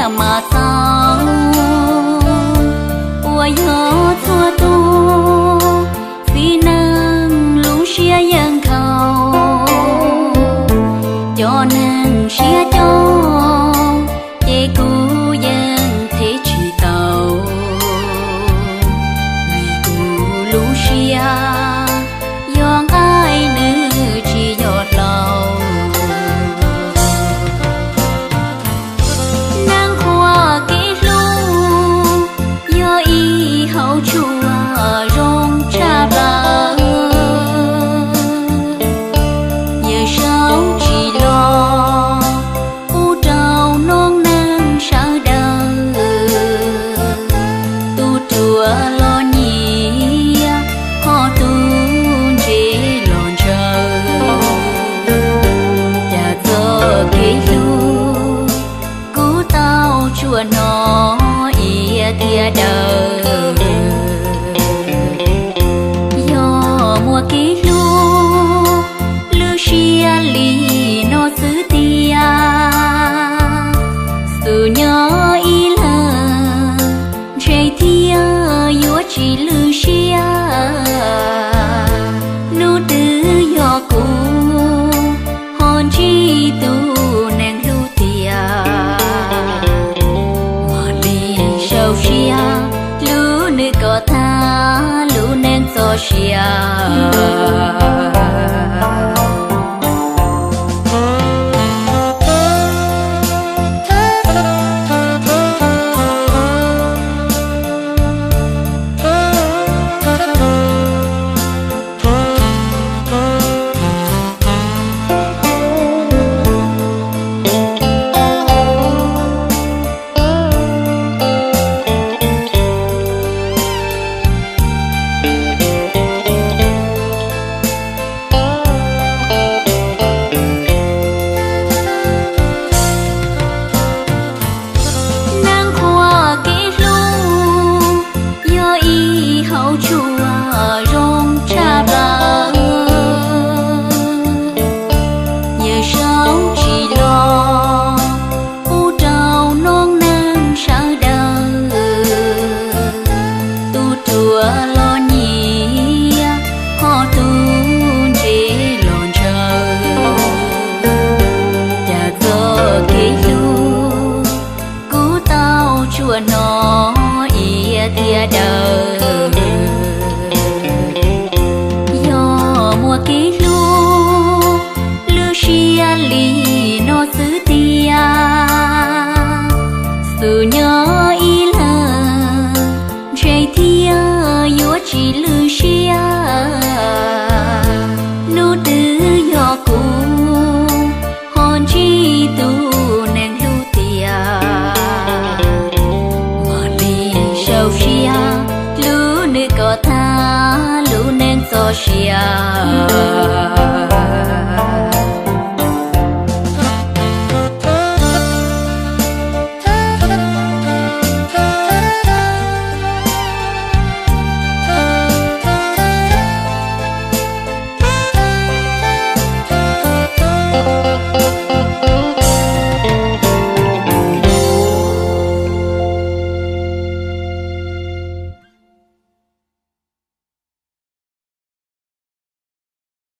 mas txaus, uas yog txhua tus txiv neej lub siab yeej nkhaus. Cov neeg siab coob ces kuv yeej them tsis tau, vim kuv lub siab yog nqaij nws tsis yog hlau. Neeg qhuab kev hlub yog ib hauv tsua zoo tshaj plaws. Yawm saub tsis los pub rau noob neej sawv daws, tus ruam los nyiam, ho tus ntse los ntshaw. Cas txoj kev hlub kuv tau tsuas hnov ib tiam daws. Yog muaj kev hlub, lwj siab li no xwb tiag. Xub nyob ib leeg, ntshe thiaj yuav tsis lwj siab. Hnub twg yog kuv ho ntsib tus neeg hlub tiag, mam li sau siab hlub nws kom tag lub neej txoj sia. Neeg qhuab kev hlub yog ib hauv tsua zoo tshaj plaws. Yawm saub tsis los pub rau noob neej sawv daws, tus ruam los nyiam, ho tus ntse los ntshaw. Cas txoj kev hlub kuv tau tsuas hnov ib tiam daws.